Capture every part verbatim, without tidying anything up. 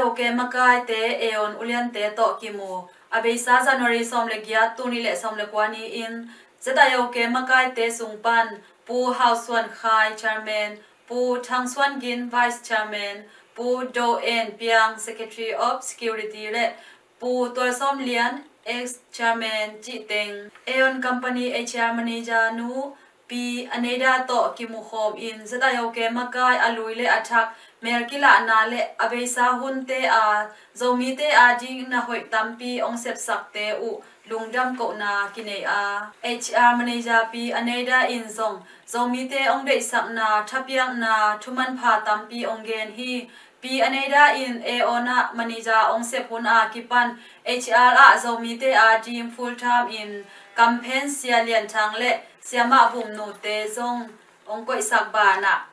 OK makaite Aeon uliante tawh kimu. A beisa January sawm le giat, tul nih le sawm le kua ni-in Z I O K makaite sung pan Pu Hau Suan Khai, Chairman, Pu Thang Suan Gin, Vice Chairman, Pu Do En Piang, Secretary of Security, le Pu Tual Sawm Lian, Ex Chairman, cih teng Aeon Company H R Manager nu Pi Aneida tawh kimukhawm in Z I O K makai a lui le a thak, mel kilahna le a beisa hunte a Zomite ading na hoih tampi hong sepsakte uh lungdam kohna kinei a, H R Manager Pi Aneida in zong Zomite hong deihsakna thapiakna thumanpha tampi hong gen hi. Pi Aneida in Aeon ah manager hong sep hun a kipan H R ah Zomite ading full time in kamphen Sia Lian Thang le Sia Mah Vum Nute zong hong koihsak banah,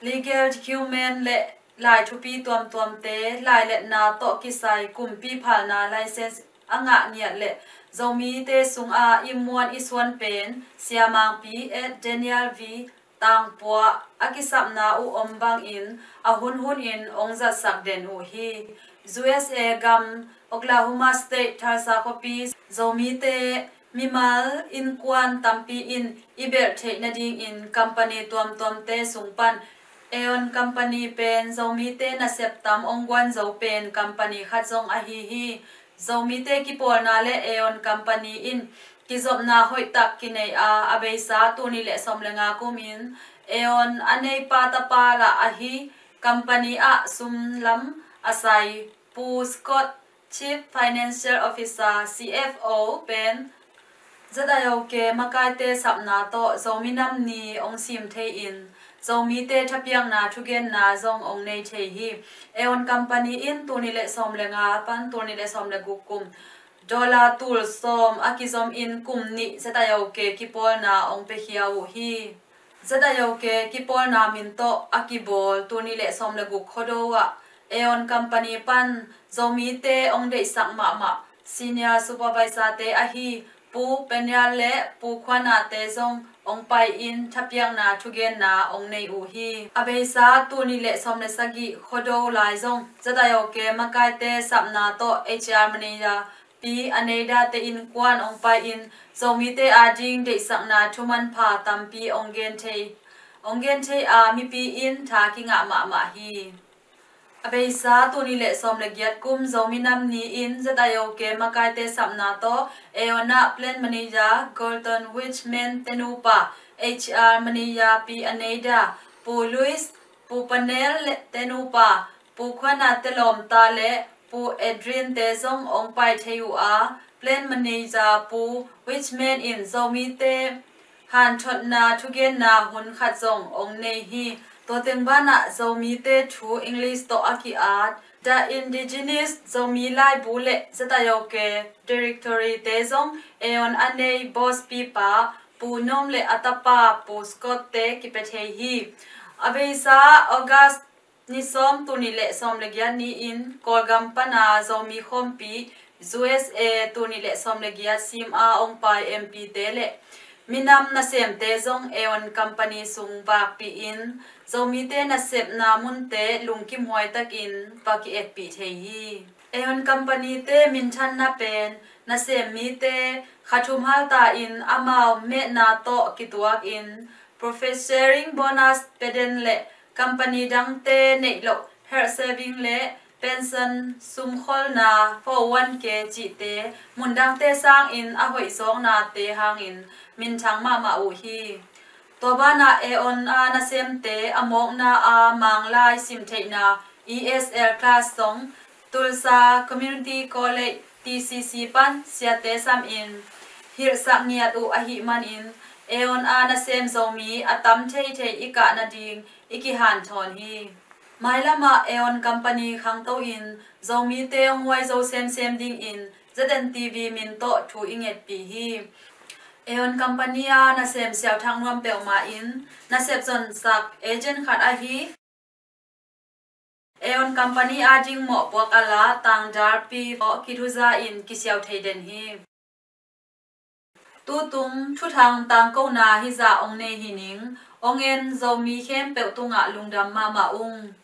legal document le lai thupi tuamtuamte lailetna tawh kisai kumpi phalna license a ngah ngiat le Zomite sungah i muan i suan pen Sia Mangpi at Daniel V Tangpua a kisapna uh om bangin a hunhun in hong zatsak den uh hi. U S A gam Oklahoma State Tulsa khuapi Zomite mimal innkuan tampi in i belh theih nadingin company tuamtuamte sung pan Aeon Company pen Zomite nasep tam hong guan zo pen company khat zong ahi hi. Zomite kipawlna le Aeon Company in kizopna hoihtak kinei a, a beisa tul nih le sawm le nga kumin Aeon a neipa tapa lah ahi company ah sum lam a sai Pu Scott, Chief Financial Officer, C F O pen Z I O K makaite sapna tawh Zomi Nam Ni hong sim thei in Zomite thapiakna thugenna zong hong nei thei hi. Aeon Company in tul nih le sawm le nga pan tul nih le sawm le guk kum dollar tul sawm a kizom in kum nih Z I O K kipawlna hong piakhia uh hi. Z I O K kipawlna min tawh a kibawl tul nih le sawm le guk Khuado ah Aeon Company pan Zomite hong deihsak mahmah senior supervisor te ahi Pu Penial le Pu Khuana te zong hong pai in thapiakna thugenna hong nei uh hi. A beisa tul nih le sawm le sagih Khuado lai zong Z I O K makaite sapna tawh H R Manager Pi Aneida te innkuan hong pai in Zomite ading deihsakna thumanpha tampi hong gen thei, hong gen thei a, mipi in tha kingah mahmah hi. A beisa tul nih le sawm le giat kum Zomi Nam Ni in Z I O K makaite sapna tawh Aeon ah Plant Manager Golden Wichman te nupa, H R Manager Pi Aneida, Pu Louis, Pu Panel le te nupa, Pu Khuana te lawmta le Pu Adrian te zong hong pai thei uh a, Plant Manager Pu Wichman in Zomite hanthotna thugenna hun khat zong hong nei hi. Tua teng banah Zomite thu English tawh a ki-at The Indigenous Zomi laibu le Z I O K Directory te zong Aeon a nei boss pipa Pu Nom le a tapa Pu Scott te kipia thei hi. A beisa August ni sawm tul nih le sawm le giat ni-in Kawlgam pana Zomi Khawmpi U S A tul nih le sawm le giat sim a hong pai M P te le minam nasemte zong Aeon Company sung vakpih in Zomite nasepna munte lungkimhuai takin va ki-etpih thei hi. Aeon Company te minthanna pen nasem mite kha thum halta in amau metna tawh kituak in profit sharing bonus pia den le company dangte neih loh health saving le pension sumkholna four oh one K cihte mundangte sangin a hoih zawknate hangin minthang mahmah uh hi. Tua banah Aeon a nasemte a mawkna a Manglai simtheihna E S L class zong Tulsa Community College T C C pan siate samin hilhsak ngiat uh ahih manin Aeon a nasem Zomi a tam theithei i kah nading i kihanthawn hi. Mailamah Aeon Company khangto in Zomite hong huai zo semsem dingin Z N T V min tawh thu i ngetpih hi. Aeon Company a nasem siauthak nuam peuhmah in nasep zonsak agent khat ahi Aeon Company ading mawhpuak a la tangdalpi tawh kithuza in kisiau thei den hi. Tutung thuthang tangkona hizah hong nei hi ning. Hong en Zomi khempeuh tungah lungdam mahmah ung.